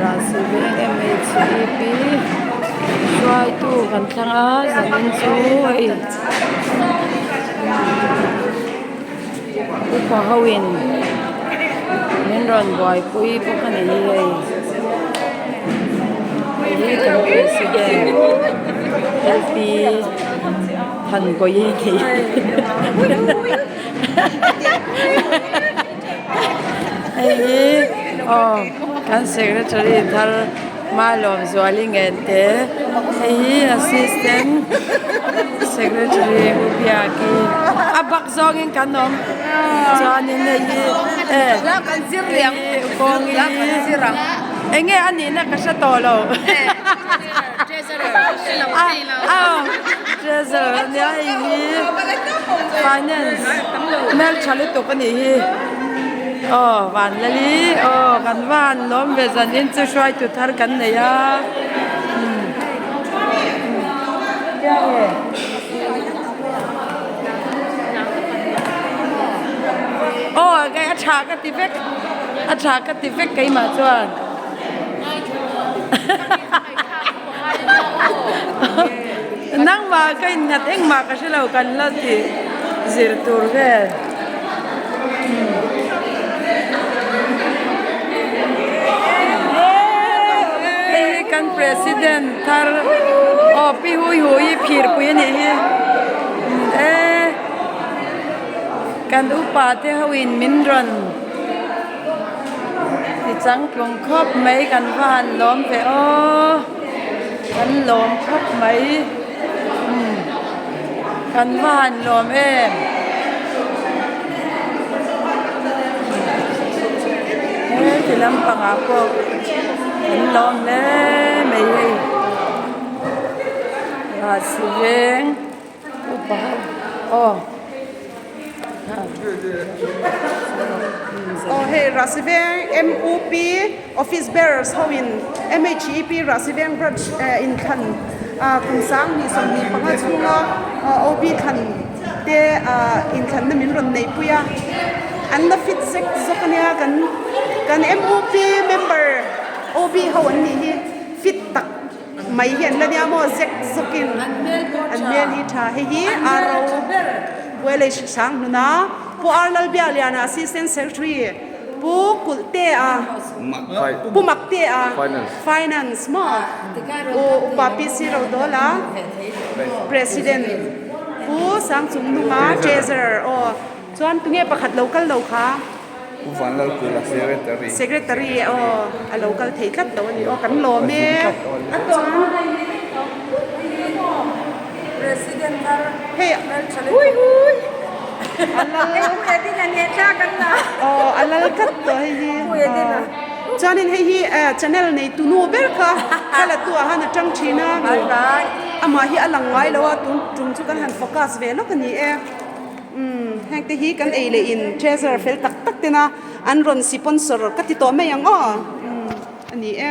Rahsi veng MHEP hruaitu kan thlang a zanin chu hei upa ho in min rawn buaipui bawk a ni hi hei hei hi kan president L P Thankawi a ni. Hei hi aw kan secretary thar Malawmzuali ngen te hei hi assistant secretary U Biaki a bak zawngin kan awm chuanin hei hi e hei hi kawngi eng nge a nihna ka hre tawh lo treasurer a nia hei hi finance hmeltha lutuk a nih hi aw vanlali aw kan van lawm ve zanin chu hruaitu thar kan nei a aw a tha ka ti vek a tha ka ti vek keimah chuan. Nangmah ka innghat engmah ka hre lo kan la ti zir tur vel. Hei hi kan president thar aw pi hui hui hi phir pui a nih hi e kan upa te ho in min rawn. Ti changtlung khawp mai kan va han lawm ve aw kan lawm khawp mai umm kan va han lawm em he ti lampangah pawh kan lawm hle mai hei rahsi veng upa ho aw. Aw hei Rahsiveng MUP office bearers ho in MHEP Rahsiveng branch in thlan kum sang 25 chhunga OB thlan te inthlanna min rawn neih pui a an la fit zek zawk ania kan kan MUP member OB ho an nih hi fit tak Mai hi an la nia maw zek zawkin an hmel hi tha hei hi Aro Village Sanghnuna Pu Ar Lalbiakliana Assistant Secretary Pu Kulhtea Pu Maktea Finance maw U Upa PC Rodawla President Pu Sangchungnunga Treasurer aw chuan tunge pakhat lo kal lo kha. Pu Vanlalkula Secretary. Secretary aw a lo kal thei tlat lo a ni aw kan lawm e. A tawng hei hi President thar hei hui hui aw a lal tlat tawh hei hi chuanin hei hi channel nei tunu ber kha thla tu ah khan a tang thin a amah hi a lang ngai lo a tun tum chu kan han focus ve lawk a ni e. Umm heng te hi kan ei leh in treasure fel tak tak tena an rawn siponsor ka ti tawh mai ang aw umm a ni e.